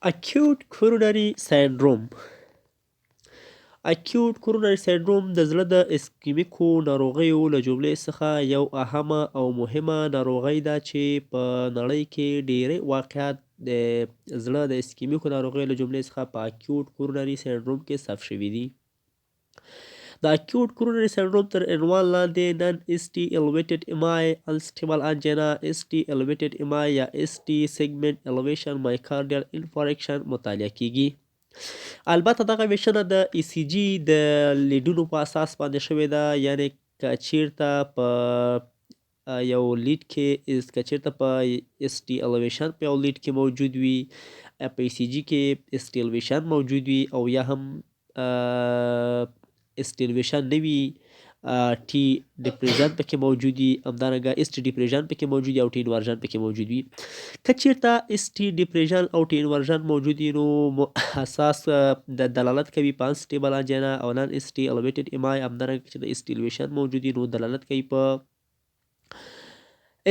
Acute Coronary Syndrome. Acute Coronary Syndrome د زړه د اسکیمیکو ناروغیو له جملې څخه یو اهمه او مهمه ناروغۍ ده چې په نړۍ کې ډیری واقعات د زړه د اسکیمیکو ناروغیو له جملې څخه په Acute Coronary Syndrome کې ثبت شوي دي. د اکیوټ کورونري سنډروم تر عنوان لاندې نن اس ټي ایلویټډ ام آی، انسټیبل انجینا، اس ټي ایلویټډ ام آی یا اس ټي سیګمنټ ایلویشن مایکارډیال انفارکشن مطالعه کیږي. البته دغه ویشنه د ای سي جي د لیډونو په اساس باندې شوې ده، یعنې که چیرته په یو لید کې که چیرته په اس ټي ایلویشن په یو لید کې موجود وي، په ای سي جي کې اس ټي ایلویشن موجود وي او یا هم اس ټي ایلویشن نه وي، ټي ډیپریژن پکې موجود وي، همدارنګه اس ټي ډیپریژن پکې موجود وي او ټي انورژن پکې موجود وي. که چیرته اس ټي ډیپریژن او ټي انورژن موجود وي نو اساس د دلالت کوي په انسټیبل انجینا او نان اس ټي ایلویټډ ام آی. همدارنګه چې د اس ټي ایلویشن موجود وي نو دلالت کوي په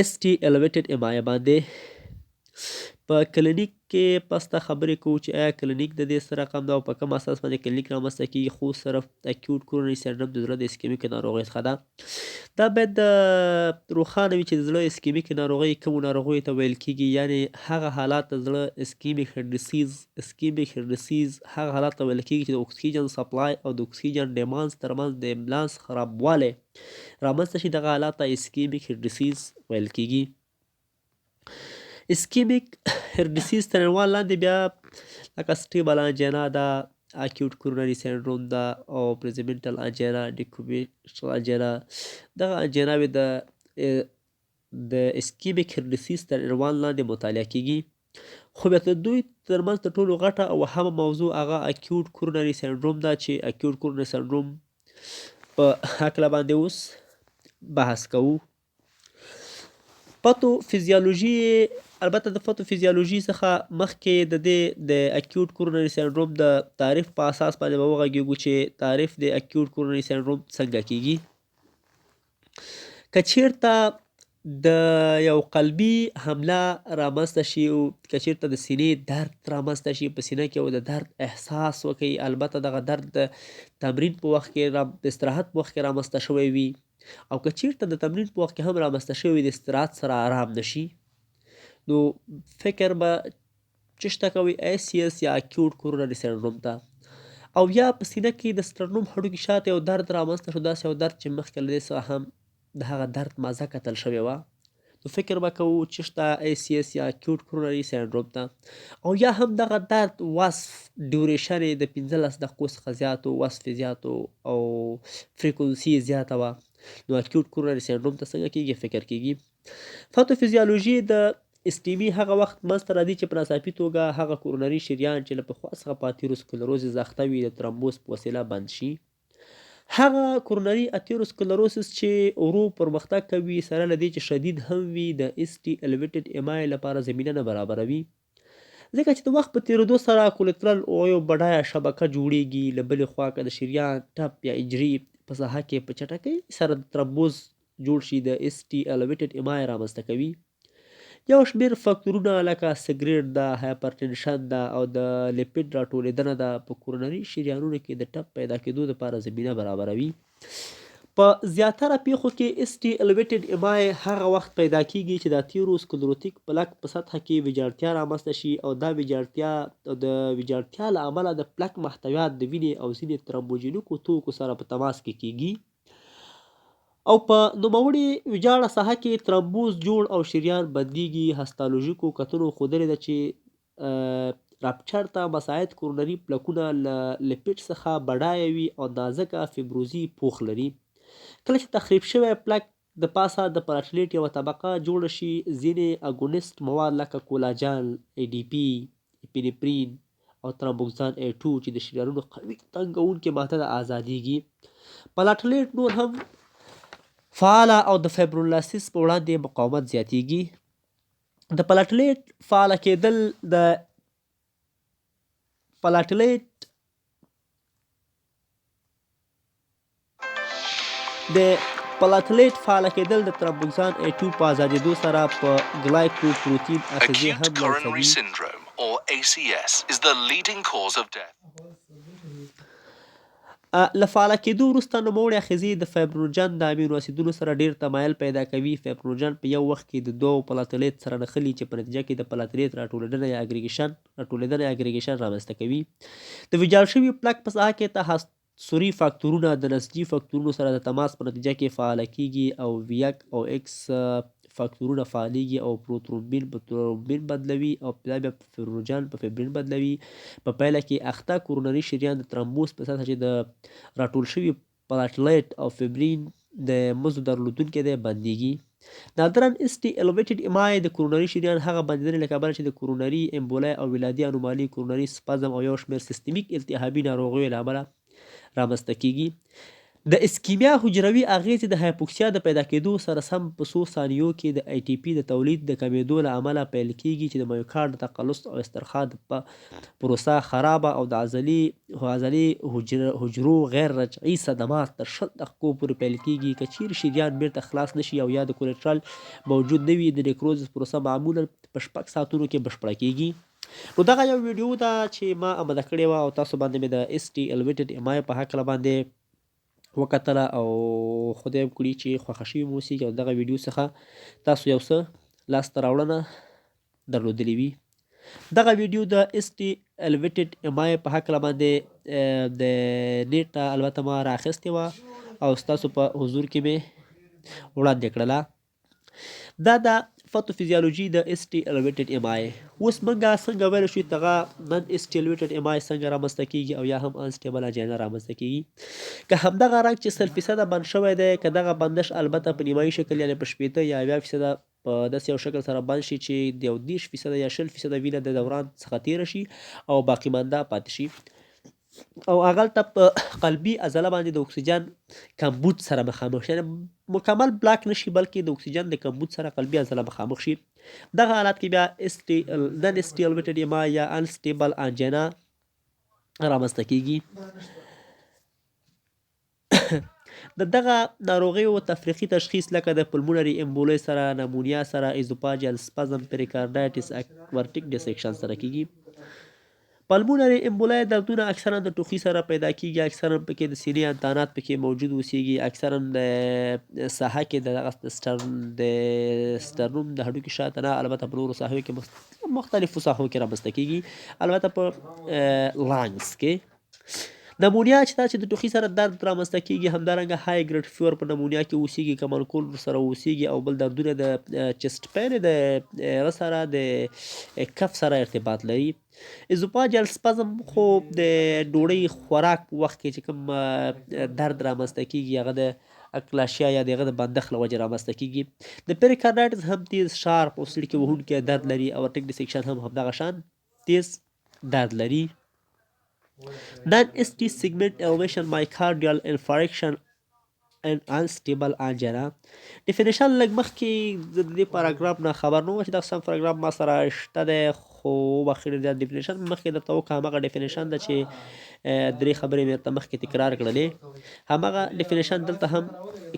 اس ټي ایلویټډ ام آی باندې. په کلینیک کې پسته خبرې کوو چې آیا کلینیک د دې څه رقم ده او په کوم اساس باندې کلینیک رامنځته کیږي، خو صرف اکیوټ کورونري سنډروم د زړه د اسکیمیک ناروغۍ څخه ده. دا باید روښانه وي چې د زړه اسکیمیک ناروغۍ کومو ناروغیو ته ویل کیږي، یعنې هغه حالات د زړه اسکیمیک ډیسیز، اسکیمیک ډیسیز هغه حالات ته ویل کیږي چې د اکسیجن سپلای او د اکسیجن ډیمانډ ترمنځ د امبلانس خرابوالی رامنځته شي، دغه حالات ته اسکیمیک ډیسیز ویل کیږي. اسکیمیک ډیسیز تر عنوان لاندې بیا لکه سټیبل انجینا ده، اکیوټ کورونري سنډروم ده او پریزیمنټل انجینا، ډیکوبیټل انجینا، دغه انجیناوې د اسکیمیک ډیسیز تر عنوان لاندې مطالعه کیږي. خو بیا د دوی ترمنځ تر ټولو غټه او اهمه موضوع هغه اکیوټ کورونري سنډروم ده چې اکیوټ کورونري سنډروم په هکله باندې اوس بحث کوو. پاتو فزیولوژي، البته د پاتو فزیولوژي څخه مخکې د دې د اکیوټ کورونري سنډروم د تعریف په اساس باندې به وغږیږو چې تعریف د اکیوټ کورونري سنډروم څنګه کیږي. که چیرته د یو قلبي حمله رامنځته شي او که چیرته د سینې درد رامنځته شي، په سینه کې او د درد احساس وکړي، البته دغه درد د تمرین په وخت کې د استراحت په وخت کې رامنځته شوی وي او که چیرته د تمرین په وخت کې هم رامنځته شوی وي، د استراحت سره آرام نشي، نو فکر به چشته کوي ای سی اس یا اکیوټ کورونري سنډروم ته. او یا په سینه کې د سټرنوم هډوکي شاته یو درد رامنځته شو، داسې یو درد چې مخکې له دې څخه هم د هغه درد مزه کتل شوې وه، نو فکر به کوو چې شته ای سی اس یا اکیوټ کورونري سنډروم ته. او یا هم دغه درد وصف ډیوریشن یې د 15 دقیقو څخه زیات و، وصف یې زیات و او فریکونسي یې زیاته وه، نو اکیوټ کورونري سنډروم ته څنګه کیږي فکر کیږي. فاتوفیزیولوژي د استیمي هغه وخت منځته راځي چې په ناڅاپي توګه هغه کورونري شریان چې له پخوا څخه په اتیروسکلروزس اخته وي د ترمبوس په وسیله بند شي. هغه کورونري اتیروسکلروسس چې ورو پرمختګ کوي سره له دې چې شدید هم وي د اس ټي ایلیویټډ ام آی لپاره زمینه نه برابروي، ځکه چې د وخت په تېرېدو سره کولیترل او یو بډایه شبکه جوړېږي. له بلې خوا که د شریان ټپ یا انجري په ساحه کې په چټکۍ سره د ترمبوز جوړ شي د اس ټي ایلیویټډ ام آی رامنځته کوي. یو شمېر فاکتورونه لکه سګریټ ده، هایپرټنشن ده او د لیپید راټولېدنه ده په کورونري شریانونو کې د ټپ پیدا کېدو لپاره زمینه برابروي. په زیاتره پیښو کې اس ټي ایلیویټډ ام آی هغه وخت پیدا کیږي چې د اتیروسکلروتیک پلک په سطحه کې ویجاړتیا رامنځته شي او دا ویجاړتیا او د ویجاړتیا له امله د پلک محتویات د وینې او ځینې ترمبوجینیکو توکو سره په تماس کې کیږي او په نوموړې ویجاړه ساحه کې ترمبوز جوړ او شریان بندیږي. هستالوژیکو کتنو ښودلې ده چې راپچر ته مساعد کورنري پلکونه له لیپیډ څخه بډایه وي او نازکه فیبروزي پوښ لري. کله چې تخریب شوی پلک د پاسه د پلاټلیټ یوه طبقه جوړه شي، ځینې اګونیسټ مواد لکه کولاجن، ای ډي پي، اپینفرین او ترامبوکسان ای ټو چې د شریانونو قوي تنګوونکې ماده ده ازادیږي. پلاټلیټ نور هم فعاله او د فایبرولاسیس په وړاندې مقاومت زیاتیږي. د پلاټلیټ فعاله کېدل د پلاټلیټ د پلاټلیټ فعاله کېدل د ترامبوکسان ای ټو په ازادېدو سره په ګلایکوپروتین آخذې Acute هم coronary لمسوي. syndrome. or ACS is the leading cause of death. له فعاله کېدو وروسته نوموړې آخذې د فایبرونوجن د امینو اسیدونو سره ډېر تمایل پیدا کوي. فایبرونوجن په یو وخت کې د دوو پلاتلیت سره نښلي چې په نتیجه کې د پلاتلیت راټولېدنه یا اګریګیشن رامنځته کوي. د ویجاړ شوي پلک په ساحه کې تحسري فاکتورونه د نسجي فاکتورونو سره د تماس په نتیجه کې فعاله کېږي او ویک او اکس فاکتورونه فعالېږي او پروترومبین په ترومبین بدلوي او دا بیا فبرینوجن په فبرین بدلوي. په پایله کې اخته کورونري شریان د ترمبوس په سطحه چې د راټول شوي پلاټلیټ او فبرین د مزو درلودونکی دی بندېږي. نادرا اس ټي ایلویټډ ام آی د کورونري شریان هغه بندېدنې له کبله چې د کورونري امبولۍ او ولادي انومالي، کورونري سپزم او یو شمېر سیستمیک التهابي ناروغیو له امله رامنځته کېږي. د اسکیمیا حجروي اغېزې د هایپوکسیا د پیدا کېدو سره سم په څو ثانیو کې د ای ټي پي د تولید د کمېدو له امله پیل کېږي چې د میوکارډ د تقلص او استرخا د پروسه خرابه او د عضلې حجرو غیر رجعي صدمات تر 20 دقیقو پورې پیل کېږي. که چېرې شریان بېرته خلاص نه شي او یا د کولیټرال موجود نه وي، د نیکروزس پروسه معمولا په 6 ساعتونو کې بشپړه کېږي. نو دغه یو ویډیو ده چې ما اماده کړې وه او تاسو باندې مې د اس ټي ایلویټډ ام آی په هکله باندې وکتله او خدای وکړي چې خوښه شوي مو اوسېږي او دغه ویډیو څخه تاسو یو څه لاسته راوړنه درلودلې وي. دغه ویډیو د اس ټي ایلویټډ ام آی په هکله باندې د نیټ نه البته ما را اخیستې وه او ستاسو په حضور کې مې وړاندې کړله. دا د فوتوفیزیولوژي د اس ټي ایلویټډ ام آی. اوس موږ څنګه ویلی شو چې دغه نن اس ټي ایلویټډ ام آی څنګه رامنځته کیږي او یا هم انسټیبل انجینا رامنځته کیږي؟ که همدغه رنګ چې 100 فیصده بند شوی دی، که دغه بندش البته په نیمایي شکل یعنې په 60 یا 70 فیصده په داسې یو شکل سره بند شي چې د یو 30 فیصده یا 20 فیصده وینه د دوران څخه تیره شي او باقي مانده پاتې شي او هغلته په قلبي عضله باندې د اکسیجن کمبود سره مخامخ شي، یعنې مکمل بلاک نشي بلکې د اکسیجن د کمبود سره قلبي عضله مخامخ شي، دغه حالت کې بیا اس ټي نن اس ټي ایلویټډ اما یا انسټیبل انجینا رامنځته کیږي. د دغه ناروغیو تفریقي تشخیص لکه د پلمونري امبولۍ سره، نمونیا سره، ایزوپاجیال سپزم، پریکارډایټس، اکورټیک ډیسیکشن سره کیږي. پلمونري امبولۍ دردونه اکثرا د ټوخي سره پیدا کیږي، اکثرا پکې د سینې انتانات پکې موجود اوسیږي، اکثرا د ساحه کې د دغه د سترنوم د هډوکي شاته نه، البته په نورو ساحو کې مختلفو ساحو کې رامنځته کیږي، البته په لانګس کې. نمونیا چې دا چې د ټوخي سره درد رامنځته کیږي، همدارنګه های ګریډ فیور په نمونیا کې اوسیږي، کمن کولډ سره اوسیږي او بل دردونه د چست پین د هغه سره د کف سره ارتباط لري. ایزوپاجیال سپزم خو د ډوډۍ خوراک په وخت کې چې کوم درد رامنځته کیږي هغه د اکلاشیا یا د هغه د بندښت له وجې رامنځته کیږي. د پیریکارډایټس هم تیز شارپ او څړیکې وهونکی درد لري او ارټیک ډیسیکشن هم همدغه شان تیز درد لري. Non ST segment elevation myocardial infarction and unstable angina definition. لږ مخکې زه د دې پاراګراف نه خبر نه وم چې دا سم پاراګراف ما سره شته دی، خو وبخښئ، دا definition مخکې درته وکړه. هماغه definition ده چې درې خبرې مې درته مخکې تکرار کړلې، هماغه definition دلته هم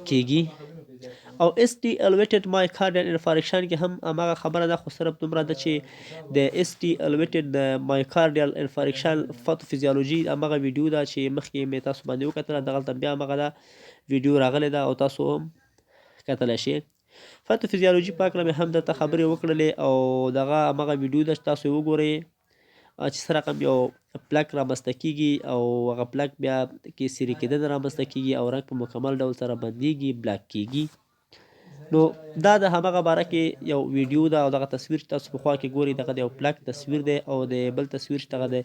کیږي او ST elevated myocardial infarction کې هم هماغه خبره ده، خو صرف دومره ده چې د ST elevated د myocardial infarction pathophysiology هماغه ویډیو ده چې مخکې مې تاسو باندې وکتله، دغلته بیا هماغه ده ویډیو راغلې ده او تاسو هم کتلی شئ. pathophysiology په هکله مې هم درته خبرې وکړلې او دغه هماغه ویډیو ده چې تاسو یې وګورئ چې څه رقم یو پلک رامنځته کیږي او هغه پلک بیا کې سیرې کېدنه رامنځته کیږي او رګ په مکمل ډول سره بندیږي، بلاک کیږي. نو دا د همغه باره کې یو ویډیو ده او دغه تصویر چې تاسو په خوا کې ګورئ دغه د یو پلک تصویر دی او د بل تصویر چې دغه د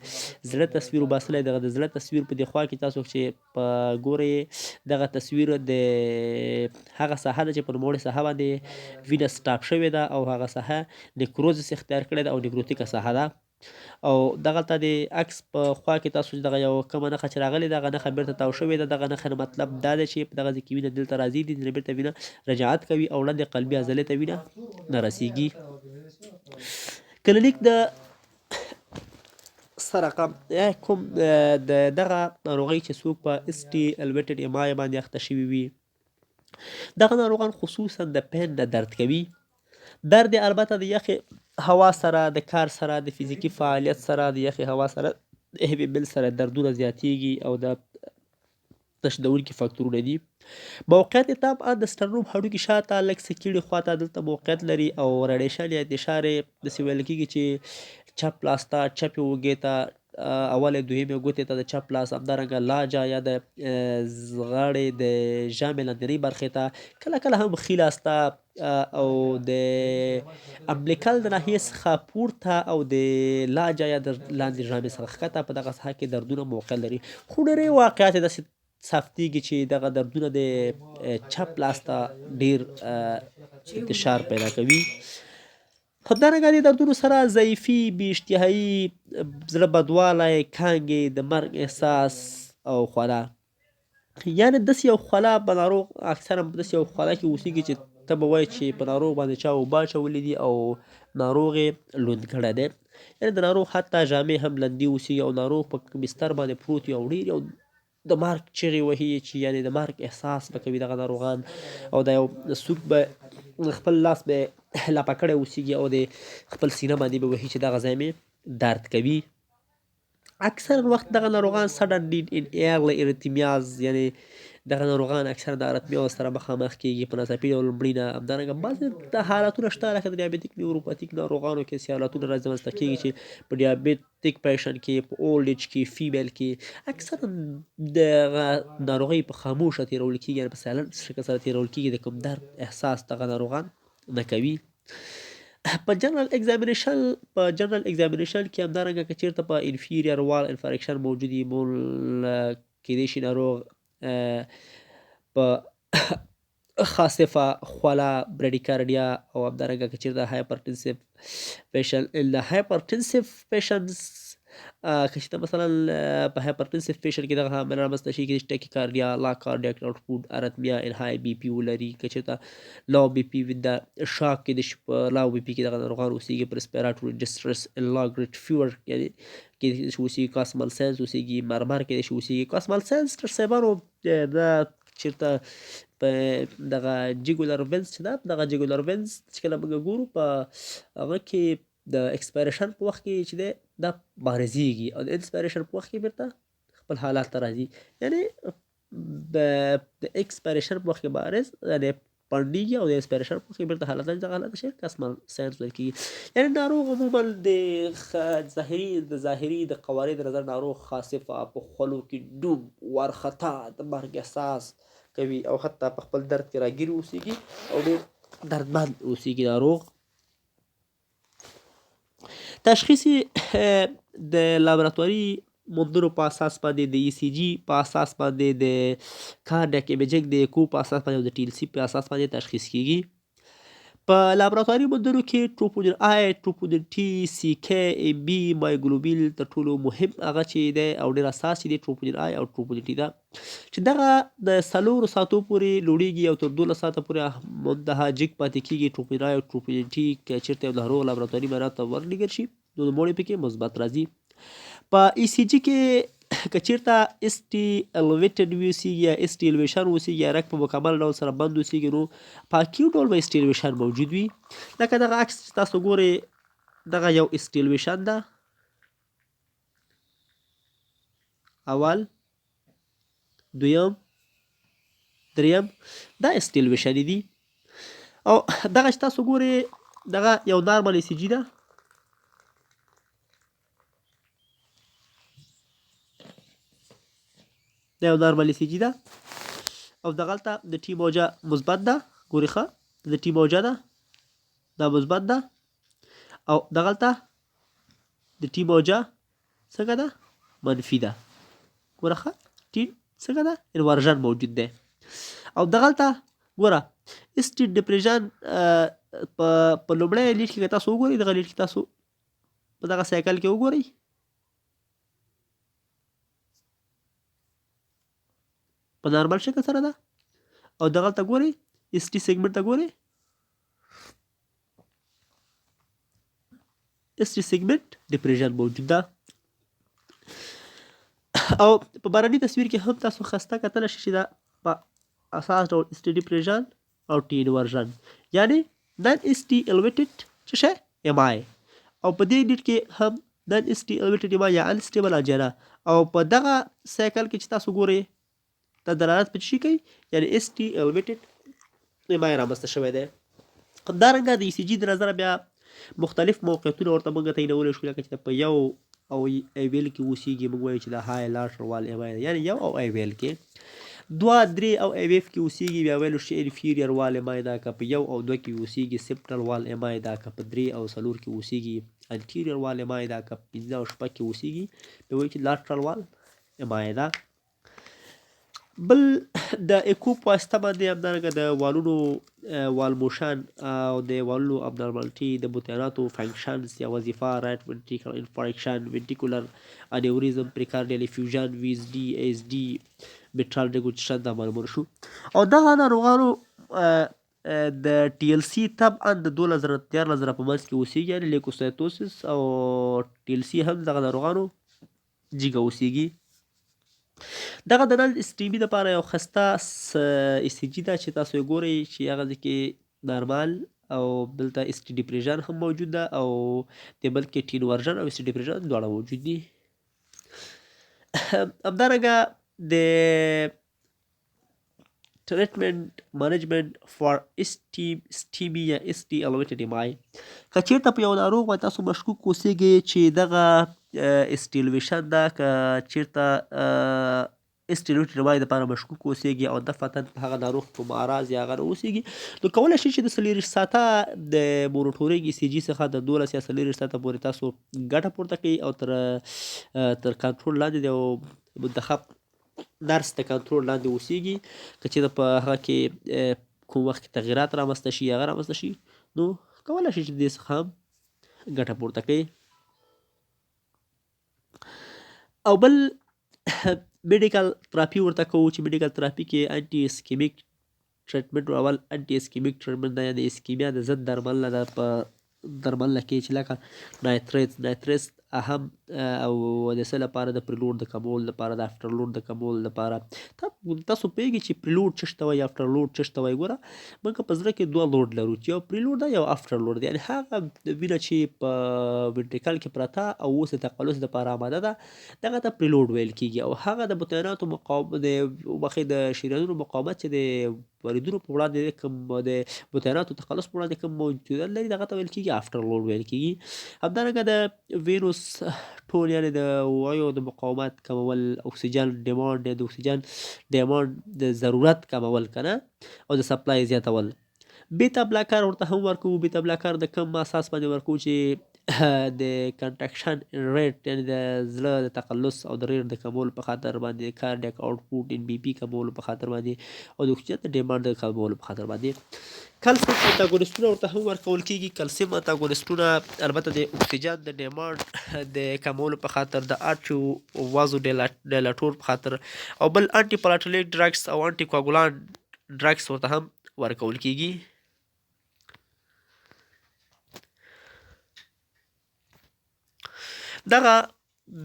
زړه تصویر وباسلی، دغه د زړه تصویر په دې خوا کې تاسو چې په ګورئ دغه تصویر د هغه ساحه ده چې په نوموړې ساحه باندې وینه سټاپ شوې ده او هغه ساحه نیکروزس اختیار کړې ده او نیکروتیکه ساحه ده او دغلته د عکس په خوا کې تاسو دغه یو کومه نښه چې راغلې ده، هغه نښه بیرته تاو شوې ده. دغه نښه نه مطلب دا دی چې په دغه ځای کې وینه دلته راځي دي، بیرته وینه رجعت کوي او وړاندې قلبي عضلې ته وینه نه رسیږي. کلینیک د څه رقم کوم د دغه ناروغۍ چې څوک په اس ټي ایلویټډ ام آی باندې اخته شوي وي، دغه ناروغان خصوصا د pain نه درد کوي. درد یې البته د یخې هوا سره، د کار سره، د فزیکي فعالیت سره، د یخې هوا سره، د هیوي میل سره دردونه زیاتیږي او دا تشدیدونکي فاکتورونه دي. موقعیت یې طبعا د سټرنوم هډوکي شاته لږ څه کیڼې خواته دلته موقعیت لري او رډیشن یا انتشار یې داسې ویل کیږي چې چپ لاس ته، چپې اوږې ته، اولې دویمې ګوتې ته د چپ لاس، همدارنګه لاجه یا د غاړې د ژامې لاندینۍ برخې ته، کله کله هم ښي لاس ته او د امبلیکل د ناحیې څخه پورته او د لاجه یا د لاندې ژامې څخه ښکته په دغه ساحه کې دردونه موقع لري. خو ډېری واقعات یې داسې ثبتېږي چې دغه دردونه د چپ لاس ته ډېر انتشار پیدا کوي. همدارنګه د دردونو سره ضعیفي، بې اشتهایي، زړه بدوالی، کانګې، د مرګ احساس او خوله، یعنې داسې یو خوله په ناروغ اکثرا په داسې یو خوله کې اوسېږي چې ته به وایې چې په ناروغ باندې چا اوبه اچولې دي او ناروغ یې لوند کړی دی. یعنې د ناروغ حتی جامې هم لندې اوسېږي او ناروغ په بستر باندې پروت وي او ډېر یو د مرګ چغې وهي چې یعنې د مرګ احساس به کوي دغه ناروغان، او دا یو سوک به خپل لاس به لپه کړی اوسېږي او د خپل سینه باندې به وهي چې دغه ځای مې درد کوي. اکثرا وخت دغه ناروغان سډن ډیډ ان ایرلی ارتمیاز، یعنی دغه ناروغان اکثرا د ارتمیا سره مخامخ کیږي په ناڅاپي ډول مړینه. همدارنګه بعضې د حالتونه شته لکه د ډیابیتیک نیوروپاتیک ناروغانو کې داسې حالتونه رامنځته کیږي چې په ډیابیتیک پیشن کې، په اولډ ایج کې، فیمیل کې اکثرا دغه ناروغۍ په خاموشه تیرول کیږي، یعنی په سایلنټ شکل سره تیرول کیږي، د کوم درد احساس دغه ناروغان نه کوي. په جنرال اگزامینیشن کې همدارنګه که چیرته په انفیریر وال انفارکشن موجود وي، مول کیدای شي ناروغ په خاصفه خوله، برډیکارډیا او همدارنګه که چیرته هایپرټنسیف پیشن، هایپرټنسیف پیشنز که چېرته مثلا په هایپرټنسیف پیشن کې دغه عامل رامنځته شي، کېدای شي ټاکیکارډیا، لا کارډیاک آوټپوټ، ارتمیا ان های بي پي ولري. که چېرته لاو بي پي وید د شاک کېدای شي په لاو بي پي کې دغه ناروغان اوسېږي، په ریسپیراټوري ډیسټرس ان لا ګریډ فیور یعنې کېدای شي اوسېږي، کاسمل ساینس اوسېږي، مرمر کېدای شي اوسېږي. کاسمل ساینس ډاکټر صاحبانو دا چېرته په دغه جیګولر وینز چې ده، دغه جیګولر وینز چې کله موږ ګورو په هغه کې د اکسپایریشن په وخت کې چې دی دا بارزیږي او د انسپایریشن په وخت کې بیرته خپل حالت ته راځي، یعنې د اکسپایریشن په وخت کې بارز یعنې پنډېږي او د انسپایریشن په وخت کې بیرته حالت راځي. دغه حالت شي کسمل ساینس ویل کېږي. یعنې ناروغ عموما د ظاهري د قوارې د نظر ناروغ خاصفه په خولو کې ډوب وارخطا د مرګ احساس کوي او حتی په خپل درد کې راګیر اوسېږي او ډېر دردمند اوسېږي ناروغ. تشخیص د لابراتواري موندنو په اساس باندې، د ای سی جی په اساس باندې، د کارډیاک ایمیجنګ د ایکو په اساس باندې او د ټي ال سي په اساس باندې تشخیص کیږي. په لابراتواري موندنو کې ټروپونین آی، ټروپونین ټي، سی کی، ایم بي، مایوګلوبین تر ټولو مهم هغه چې دی او ډېر اساس چې دی ټروپونین آی او ټروپونین ټي ده چې دغه د 4 ساعتو پورې لوړیږي او تر 12 ساعته پورې منتها جګ پاتې کیږي. ټروپونین آی او ټروپونین ټي که چېرته یو ناروغ لابراتواري معاینات ته ورلېږل شي نو نوموړی پکې مثبت راځي. په ای سی جی کې که چېرته اس ټي الویټډ اوسېږي یا اس ټي الویشن اوسېږي یا رګ په مکمل ډول سره بند اوسېږي نو په اکیوټ ډول به اس ټي الویشن موجود وي. لکه دغه عکس چې تاسو ګورئ دغه یو اس ټي الویشن ده، اول، دویم، دریم، دا اس ټي الویشن دي. او دغه چې تاسو ګورئ دغه یو نارمل ای سی جی ده، دا یو نارمل ای سی جی ده او دغلته د ټي موجه مثبت ده، ګورئ ښه د ټي موجه ده دا مثبت ده او دغلته د ټي موجه څنګه ده منفي ده، ګوره ښه ټي څنګه ده انورژن موجود دی. او دغلته ګوره اس ټي ډیپریژن په لومړی لیډ کې که تاسو وګورئ، دغه لیډ کې تاسو په دغه سایکل کې وګورئ په نارمل شکل سره ده او دغلته ګورئ اس ټي سیګمنټ ته ګورئ، اس ټي سیګمنټ ډیپریژن موجود ده. او په باراني تصویر کې هم تاسو خسته کتلی شئ چې دا په اساس ډول اس ټي ډیپریژن او ټي انورژن یعنی نن اس ټي الویټډ څه شی ام آی او په دې نیټ کې هم نن اس ټي ایلیویټډ ام آی یا انسټیبل انجینا او په دغه سایکل کې چې تاسو ګورئ دا دلالت په څه کوي؟ یعنی اس ټي ایلیویټډ ام آی رامنځته شوی دی. همدارنګه د ای سي جي د نظره بیا مختلف موقعیتونه ورته موږ تعینولی شو، لکه چې په یو او ایویل کې اوسیږي، موږ وایو چې دا های لاټر وال ام آی، یعنی یو او ایویل کې، دوه، درې او ایویف کې اوسیږي، بیا ویلو شي انفیریر وال ام آی ده. که په یو او دوه کې اوسیږي، سپټل وال ام آی ده. که په درې او څلور کې اوسیږي، انټیریر وال ام آی ده. که په پنځه او شپږ کې اوسیږي، بیا وایو چې لاټرل وال ام آی ده. بل د ایکو په واسطه باندې همدارنګه د والونو وال موشن او د والونو ابنارمالټي، د بطیناتو فنکشنز یا وظیفه، رایټ وینټریکل انفارکشن، وینټریکولر انیوریزم، پریکارډیل افیوژن، ویز ډي، ایس ډي، میټرال ریګورجیشن دا معلومول شو. او دغه ناروغانو د ټي ال سي طبعا د 12 زره 13 زره په منځ کې اوسیږي، یعنی لیکوسایتوسس او ټي ال سي هم دغه ناروغانو جګه اوسیږي. دغه د نن سټیمي لپاره یو خسته ای سي جي ده چې تاسو یې ګورئ چې هغه ځای کې نارمال او دلته اس ټي ډیپریژن هم موجود ده او د بل کې ټي انورژن او اس ټي ډیپریژن دواړه موجود دي. همدارنګه د ټریټمنټ مینجمنټ فار اس ټي سټیمی یا اس ټي الویټډ ام آی، که چیرته په یو ناروغ باندې تاسو مشکوک اوسیږئ چې دغه اس ټي الویشن ده، که چیرته اس ټي الویټډ ام آی لپاره مشکوک اوسیږي او دفعتا په هغه ناروغ کوم اعراض یا هغه نه اوسیږي، نو کولی شئ چې د 24 ساعته د مونیټورینګ ای سي جي څخه د 12 یا 24 ساعته پورې تاسو ګټه پورته کړئ او تر کنټرول لاندې د یو منتخب نرس د کنترول لاندې اوسیږي. که چېرته په هغه کې کوم وخت کې تغیرات رامنځته شي، هغه رامنځته شي، نو کولی شي چې دې څخه هم ګټه پورته کړي. او بل میډیکل تراپي ورته کوو چې میډیکل تراپي کې انټي اسکیمیک ټریټمنټ، اول انټي اسکیمیک ټریټمنټ ده، یعنی اسکیمیا د ضد درملنه ده په درملنه کې چې لکه نایتریټس اهم او د څه لپاره؟ د پریلوډ د کمولو لپاره، د افټر لوډ د کمولو لپاره. تاسو پوهیږئ چې پریلوډ څه ته وایي، افټر لوډ څه ته وایي؟ ګوره، موږ په زړه کې دوه لوډ لرو چې یو پریلوډ ده، یو افټر لوډ دی، یعنی هغه وینه چې په وینټریکل کې پرته او اوس د تقلص لپاره آماده ده، دغه ته پریلوډ ویل کیږي. او هغه د بطیناتو مقاومت، د وبخښئ، د شریانونو مقاومت چې د وریدونو په وړاندې کوم، د بطیناتو تقلص په وړاندې کوم موجودیت لري، دغه ته ویل کیږي افټر لوډ ویل کیږي. همدارنګه د وینوس ټون، یعنی د وعیو د مقاومت کمول، اکسیجن ډیمانډ، د اکسیجن ډیمانډ د ضرورت کمول کنه او د سپلای زیاتول. بیتا بلاکر ورته هم ورکوو. بیتا بلاکر د کوم اساس باندې ورکوو؟ چې د کنټراکشن ریټ، یعنی د زړه د تقلص او د ریټ د کمولو په خاطر باندې، کارډیاک آوټپوټ ان بي پي کمولو په خاطر باندې او د اکسیجن د ډیمانډ د کمولو په خاطر باندې. کلسیم انتاګونیستونه ورته هم ورکول کیږي. کلسیم انتاګونیستونه البته د اکسیجن د ډیمانډ د کمولو په خاطر، د آرټیو وازو ډیلاټور په خاطر، او بل انټي پلاټلیټ ډرګس او انټي کواګولان ډرګس ورته هم ورکول کیږي. دغه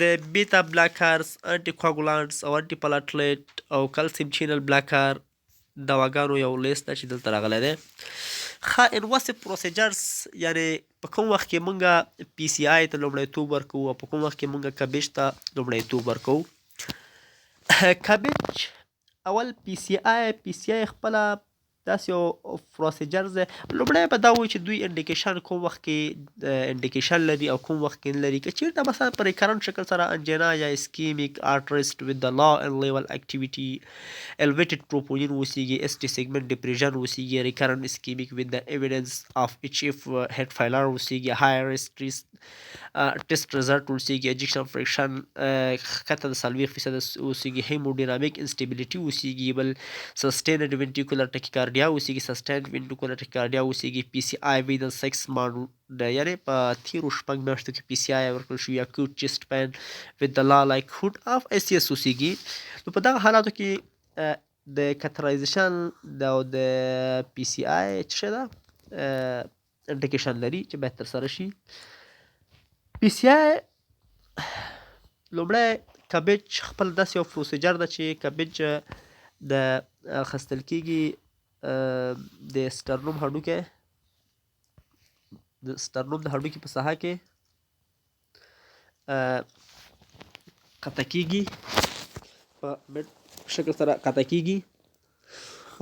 د بیتا بلاکرز، انټي کواګولانټس او انټي پلاټلیټ او کلسیم چینل بلاکر دواګانو یو لیست ده چې دلته راغلی دی. ښه، انواسیو پروسیجرز، یعنی په کوم وخت کې مونږه پی سی آی ته لومړیتوب ورکوو او په کوم وخت کې مونږه کبیج ته لومړیتوب ورکوو؟ کبیج اول، پی سی آی. پی سی آی خپله داسې یو پروسیجر دی. لومړی به دا وایي چې دوی انډیکیشن کوم وخت کې انډیکیشن لري او کوم وخت کې نه لري. که چیرته مثلا په ریکرنټ شکل سره انجینا یا اسکیمیک آرټریسټ وذ د لا ان لیول اکټیویټي، elevated troponin اوسیږي، اس ټي سیګمنټ ډیپریژن اوسیږي، ریکرنټ اسکیمیک وذ د ایویډنس اف اچ اف هیډ فایلر اوسیږي، های ریسک ټیسټ رزلټ اوسیږي، اجیکشن فریکشن ښکته د 40% اوسیږي، هیموډینامیک انسټیبিলিټي اوسیږي، بل سسټینډ وینټریکولر ټکیکارډیا اوسیږي، سسټینډ وینټریکولر ټکیکارډیا اوسیږي، پی سی آی ویدن 6 مانټ، یعنی په تیرو شپږ میاشتو کې پی سی آی ورکړل شوي، اکیوټ چیسټ پین وذ د لا لایک هوډ اف ای سی اس اوسیږي، نو په دغه حالاتو کې د کترایزیشن او د پی سی آی څه ده انډیکیشن لري چې باید ترسره شي. پی سی آی لومړی کبج خپل داسې یو پروسیجر ده چې کبج د اخیستل کیږي، د سټرنوم هډوکی د سترنوم د هډوکي په ساحه کې قطع کیږي، په مډ شکل سره قطع کیږي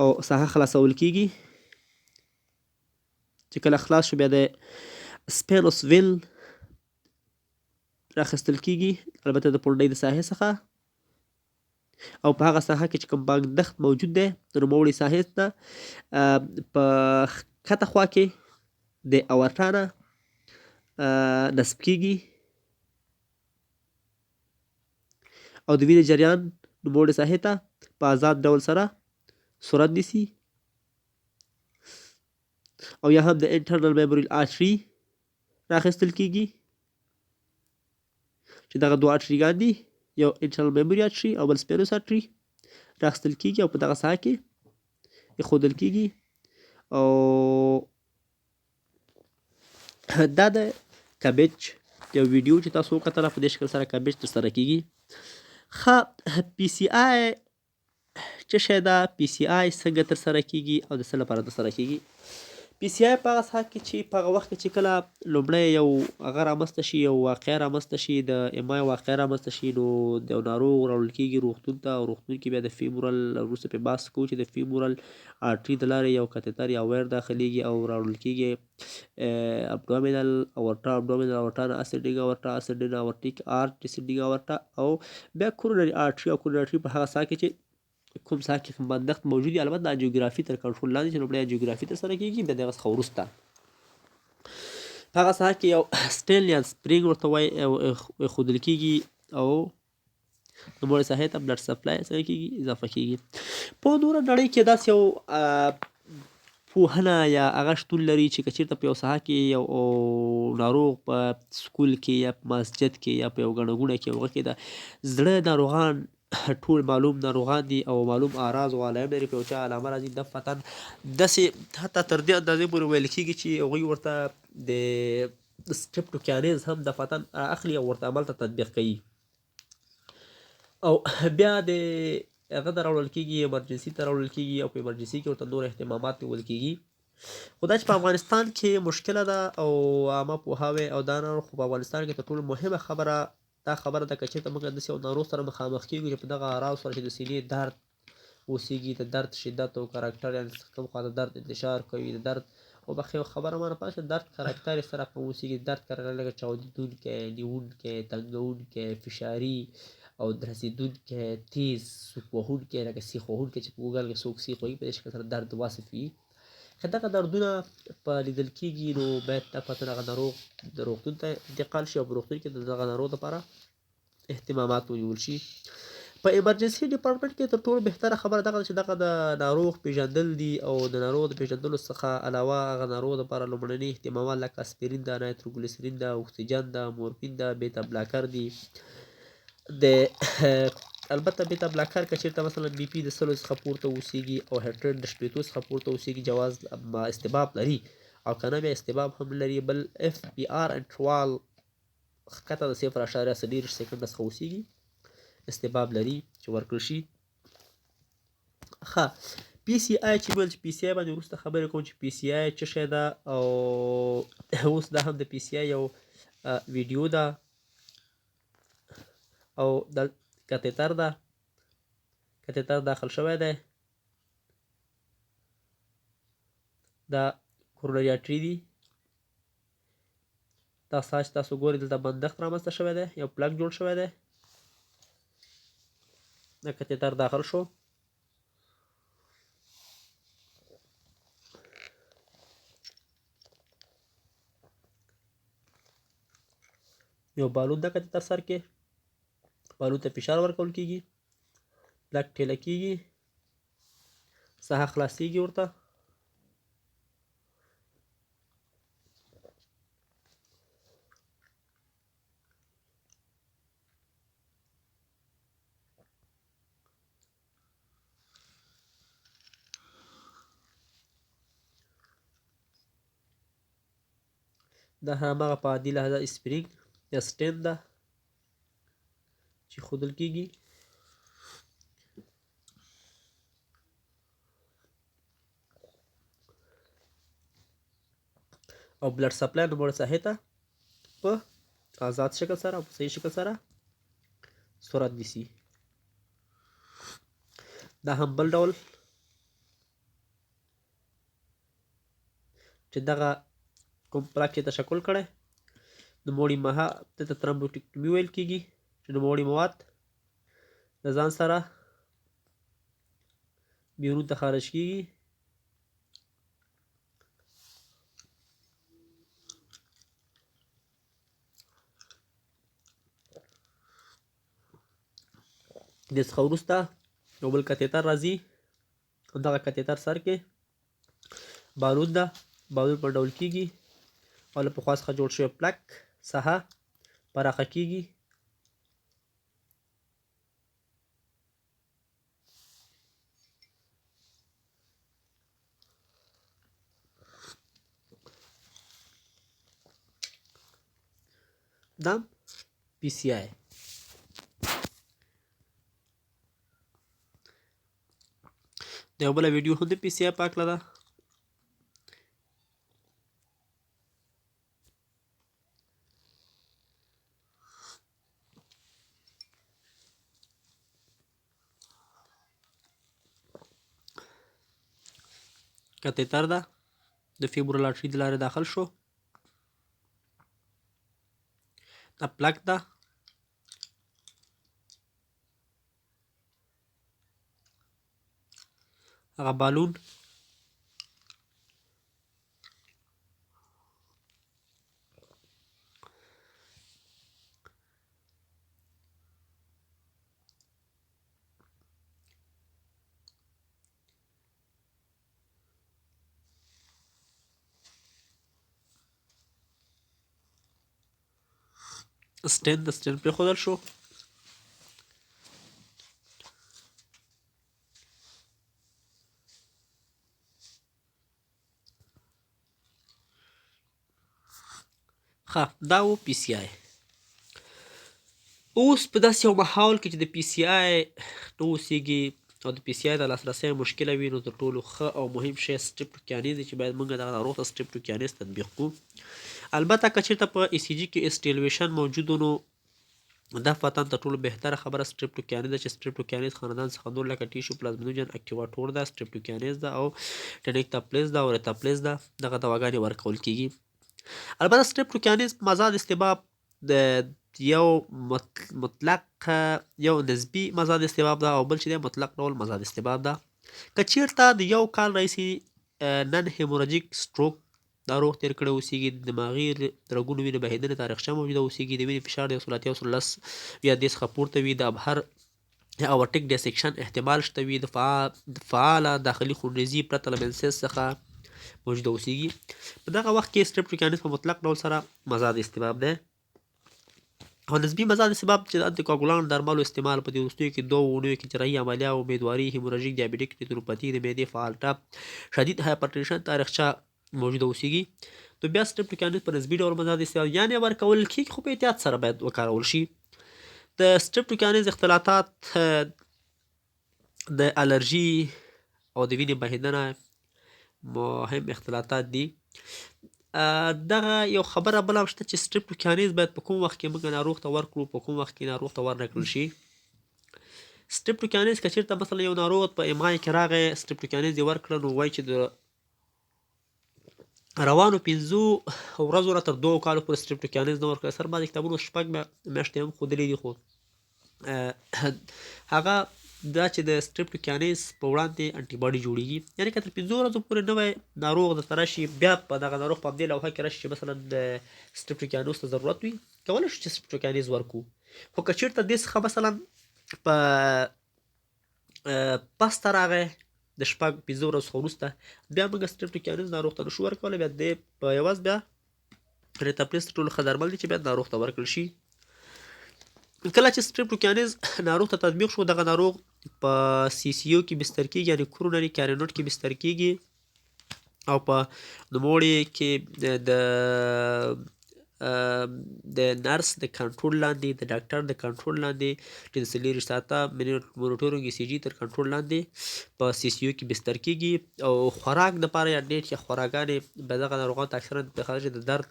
او ساحه خلاصول کیږي. چې کله خلاص شو بیا د سپینوس ویل راخستل کیږي، البته د پونډۍ د ساحې څخه، او په هغه ساحه کې چې کوم بندښت موجود دی د نوموړې ساحې نه په ښکته خوا کې د اورټا نه نصب کیږي او د وینې جریان نوموړې ساحې ته په آزاد ډول سره صورت نیسي. او یا هم د انټرنل میموریل آرټري راخیستل کیږي چې دغه دوه آرټریګان دي، یو انټرنل میموري آرټري او بل سپینوس آرټري راخیستل کیږي او په دغه ساحه کې ایښودل کیږي. او دا د کبج یو ویډیو چې تاسو وکتله، په دې شکل سره کبج ترسره کیږي. ښه، پی سی آی څه شی ده، پی سی آی څنګه ترسره کیږي او د څه لپاره ترسره کیږي؟ پی سی آی په هغه ساحه کې چې په هغه وخت کې چې کله لومړی یو هغه رامنځته شي، یو واقعه رامنځته شي، د ام آی واقعه رامنځته شي، نو د یو ناروغ راوړل کیږي روغتون ته، او روغتون کې بیا د فیمورل وروسته پرې بحث کوو چې د فیمورل آرټري د لارې یو کتیتر یا ویر داخلیږي او راوړل کیږي ابډومینل اورټا، ابډومینل اورټا نه اسینډینګ اورټا، اسینډینګ اورټیک آرټ، ډیسینډینګ اورټا، او بیا کورونري آرټري. او کورونري آرټري په هغه ساحه کې چې کوم ساحه کې کوم بندښت موجود وي، البته د انجیوګرافي تر کنټرول لاندې چې لومړی انجیوګرافي ترسره کیږي، بیا د هغه څخه وروسته په هغه ساحه کې یو سټین یا سپرینګ ورته وایي ایښودل کیږي او نوموړې ساحې ته بلډ سپلای څنګه کیږي، اضافه کیږي. په نوره نړۍ کې داسې یو پوهنه یا هغه شتون لري چې که چېرته په یو ساحه کې یو ناروغ په سکول کې یا په مسجد کې یا په یو ګڼه ګوڼه کې هغه کې د زړه ناروغان ټول معلوم ناروغان دي او معلوم اعراض او علایم لري، په یو چا علامه راځي دفعتاً داسې حتی تر دې اندازې پورې ویل کېږي چې هغوی ورته د سټریپټوکیانیز هم دفعتاً اخلي او ورته عمل ته تطبیق کوي. او بیا د هغه ته راوړل کېږي، ایمرجنسي ته راوړل کېږي او په ایمرجنسي کې ورته نور اهتمامات نیول کېږي. خو دا چې په افغانستان کې مشکله ده او عامه پوهاوی او دا نه، خو په افغانستان کې تر ټولو مهمه خبره دا خبره ده که چېرته موږ داسې یو ناروغ سره مخامخ کېږو چې په دغه اعراض سره چې د سینې درد اوسېږي، د درد شدت او کاراکټر یعنې کوم خوا د درد انتشار کوي، د درد وبخښئ یو خبره مانه پاتې شوه، درد کاراکټر یې سره رقم اوسېږي، درد کاراکټر لکه چاودېدونکی، نیوونکی، تنګوونکی، فشاري او درزېدونکی، تیز، سوک وهونکی، لکه سیخ وهونکی چې په ګوګل کې څوک سیخ وهي په دې شکل سره درد وصف وي. که دغه دردونه په لیدل کېږي نو باید دفعتاً هغه ناروغ د روغتون ته انتقال شي او په روغتون کې د دغه ناروغ لپاره اهتمامات ونیول شي. په ایمرجنسي ډپارټمنټ کې تر ټولو بهتره خبره دغه ده چې دغه د ناروغ پیژندل دي او د ناروغ د پیژندلو څخه علاوه هغه ناروغ لپاره لومړني اهتمامات لکه اسپرین ده، نایتروګلیسرین ده، اکسیجن ده، مورفین ده، بیتا بلاکر دي. د البته بیتا بلاکر که چېرته مثلا بي پي د 100 څخه پورته اوسېږي او هارټ ریټ د 60 څخه پورته اوسېږي جواز استباب لري، او که نه بیا استباب هم لري. بل اف پي آر انټروال ښکته د 0.40 سیکنډ څخه اوسېږي استباب لري چې ورکړل شي. ښه، پی سی آی چې ویل چې پی سی آی باندې وروسته خبرې کوم چې پی سی آی څه شی ده، او اوس دا هم د پی سی آی یو ویډیو ده او د کتیتر ده، کتیتر داخل شوی دی، دا کورونري آرټري دي. دا ساعت چې تاسو ګورئ دلته بندښت رامنځته شوی دی، یو پلک جوړ شوی دی، دا کتیتر داخل شو. یو بالون د کتیتر سر کې بالون ته فشار ورکول کیږي، پلک ټیله کیږي، ساحه خلاصیږي ورته. دا هماغه په عادي لحظه اسپرینګ یا سټین ده چې ښودل کیږي. او بلډ سپلای نوموړې ساحې ته په آزاد شکل سره او په صحیح شکل سره صورت نیسي. دا هم بل ډول چې دغه کوم پلاک چې تشکل کړی، نوموړي مها ته ترمبوټیکټومي ویل کیږي، چې نوموړي مواد له ځان سره بیرون ته خارج کیږي. د څخه وروسته یو بل کتیتر راځي، دغه کتیتر سر کې بالون ده، بالون په ډول کیږي او له پخوا څخه جوړ شوی پلک ساحه پراخه کیږي. دا پی سی آی د یو بله ویډیو هم د پی سی آی په هکله ده. کتیتر ده، د فیبرول آرټري د لارې داخل شو، دا پلک ده، هغه بالون، سټین د سټین پرېښودل شو. ښه، دا و پی سی آی. اوس په داسې یو ماحول کې چې د پی سی آی نه اوسېږي او د پی سی آی د لاسرسی مشکله وي، نو تر ټولو ښه او مهم شی سټریپټوکیانیز دی چې باید موږ دغه ناروغ ته سټریپټوکیانیز تطبیق کړو. البته که چېرته په ای سی جي کې اس ټي ایلویشن موجود، نو دفعتاً تر ټولو بهتره خبره سټریپټوکیانیز ده، چې سټریپټوکیانیز خاندان څخه نور لکه ټیشو پلازمینوجن اکټیواټور ده، سټریپټوکیانیز ده او ټینیکتاپلیز ده او ریتاپلیز ده، دغه دواګانې ورکول کیږي. البته سټریپټوکیانیز مزاد استباب د یو مطلق یو نسبي مزاد استباب ده او بل چې دی مطلق ډول مزاد استباب ده. که چیرته د یو کال راهیسې نن هیموراجیک سټروک ناروغ تیر کړی اوسېږي، د دماغي رګونو وینې بهېدنې تاریخچه موجوده اوسېږي، د وینې فشار د 180 سل 10 یا دې څخه پورته وي، د ابهر یا اورټیک ډیسکشن احتمال شته وي، د فعاله داخلي خونریزي پرته له منسیس څخه موجوده اوسېږي، په دغه وخت کې سټریپټوکیانیز په مطلق ډول سره مزاد استباب دی. او نسبي مزاد استباب چې د انتیکواګولان درملو استعمال په دې وروستیو کې دوو اونیو کې جراحي عملیه، امیدواري، هیموراژیک دیابیټیک ریتینوپاتي، د معدې فعال ټپ، شدید هایپرټنشن تاریخچه موجوده اوسېږي، نو بیا سټریپټوکیانیز په نسبي ډول مزاد استباب یعنې ورکول کېږي، خو په احتیاط سره باید وکارول شي. د سټریپټوکیانیز اختلاطات د الرژي او د وینې بهېدنه مهم اختلاطات دي. دغه یو خبره بله هم شته چې سټریپټوکیانیز باید په کوم وخت کې موږ ناروغ ته ورکړو، په کوم وخت کې ناروغ ته ورنه کړل شي. سټریپټوکیانیز که چېرته مثلا یو ناروغ په ام آی کې راغی، سټریپټوکیانیز یې ورکړه، نو وایي چې د روانو 5 ورځو نه تر 2 کالو پورې سټریپټوکیانیز نه ورکړل. سر بعضې کتابونو 6 میاشتې هم ښودلې دي، خو هغه دا چې د سټریپټوکیانیز په وړاندې انټي باډي جوړیږي، یعنې که تر 5 ورځو پورې نوی ناروغ درته راشي، بیا په دغه ناروغ په همدې لوحه کې راشي چې مثلا د سټریپټوکیانوس ته ضرورت وي، کولی شو چې سټریپټوکیانیز ورکړو. خو که چېرته دې څخه مثلا په پسته راغی د شپږ پنځه ورځو څخه وروسته، بیا موږ سټریپټوکیانیز ناروغ ته نشو ورکولی، بیا دې په عوض بیا ریتاپلیس تر ټولو ښه درمل دي چې باید ناروغ ته ورکړل شي. کله چې سټریپټوکیانیز ناروغ ته تطبیق شو، دغه ناروغ په سی سی یو کې بستر کیږي، یعنې کورونري کارینوټ کې بستر کیږي، او په نوموړي کې د د نرس د کنټرول لاندې، د ډاکټر د کنټرول لاندې چې د 24 ساعته monitoring ECG تر کنټرول لاندې په CCU کې بستر کیږي. او خوراک د پاره یا diet یا خوراکګانې به دغه ناروغانو ته اکثرا په خاطر چې د درد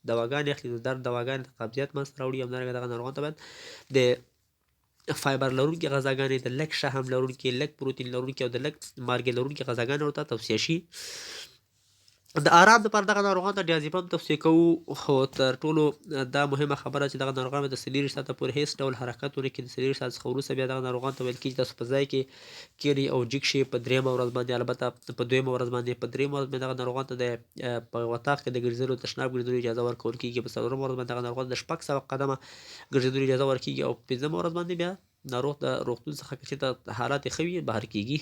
دواګانې اخلي، د درد دواګانې د قبضیت منځته راوړي. همدارنګه دغه ناروغانو ته باید د فایبر لرونکي غذاګانې، د لږ شحم لرونکي، لږ پروتین لرونکي او د لږ مالګې لرونکي غذاګانې ورته توصیه شي. د آرام لپاره دغه ناروغانو ته ډیازیپم توصیه کوو، خو تر ټولو دا مهمه خبره چې دغه ناروغان د 24 ساعته پورې هیڅ ډول حرکت ونه کړي. د 24 ساعت څخه وروسته بیا دغه ناروغان ته ویل کېږي تاسو په ځای کې کښېنئ او جګ شئ. په درېیمه ورځ باندې، البته په دویمه ورځ باندې، په درېیمه ورځ باندې دغه ناروغان ته د په اتاق کې د ګرځېدلو، تشناب ګرځېدلو اجازه ورکول کېږي. په څلورمه ورځ باندې دغه ناروغان د 600 قدمه ګرځېدلو اجازه ورکېږي او په پنځمه ورځ باندې بیا ناروغ د روغتون څخه که چېرته حالت یې ښه وي بهر کېږي.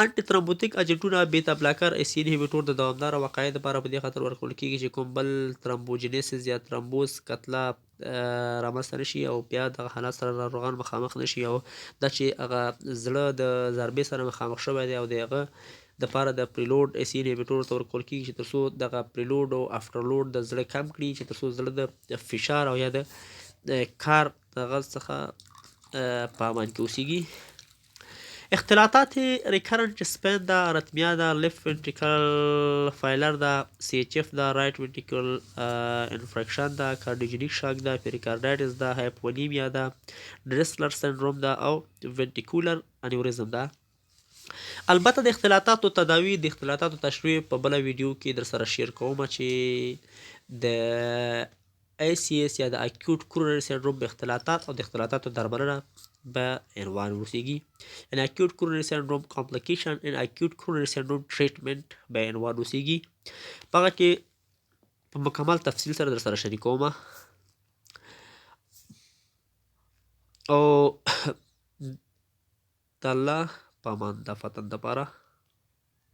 انټي ترومبوتیک اجنټونه، beta blocker، ACE inhibitor د دوامداره وقایع لپاره په دې خاطر ورکول کېږي چې کوم بل thrombogenesis یا ترومبوز کتله رامنځته نه شي او بیا دغه حالت سره ناروغان مخامخ نه شي، او دا چې هغه زړه د ضربې سره مخامخ شوی دی او د هغه د پاره د preload ACE inhibitor ته ورکول کېږي چې تر څو دغه preload او afterload د زړه کم کړي، چې تر څو زړه د فشار او یا د کار دغه څخه په امان کې اوسېږي. اختلاطات recurrent chest pain ده، arrhythmia ده، left ventricle failure ده، CHF ده، right ventricle infarction ده، cardiogenic shock ده، pericarditis ده، hypovolemia ده، Dressler syndrome ده او ventricular aneurysm ده. البته د اختلاطاتو تداوی، د اختلاطاتو تشریح په بله ویډیو کې در سره share کوم چې د ACS یا د acute coronary syndrome اختلاطات او د اختلاطاتو درملنه به عنوان اوسېږي، یعنی acute coronary syndrome complication and acute coronary syndrome treatment به عنوان اوسېږي. په هغه کې په مکمل تفصیل سره در سره شریکوم. او د الله په امان د فتن دپاره.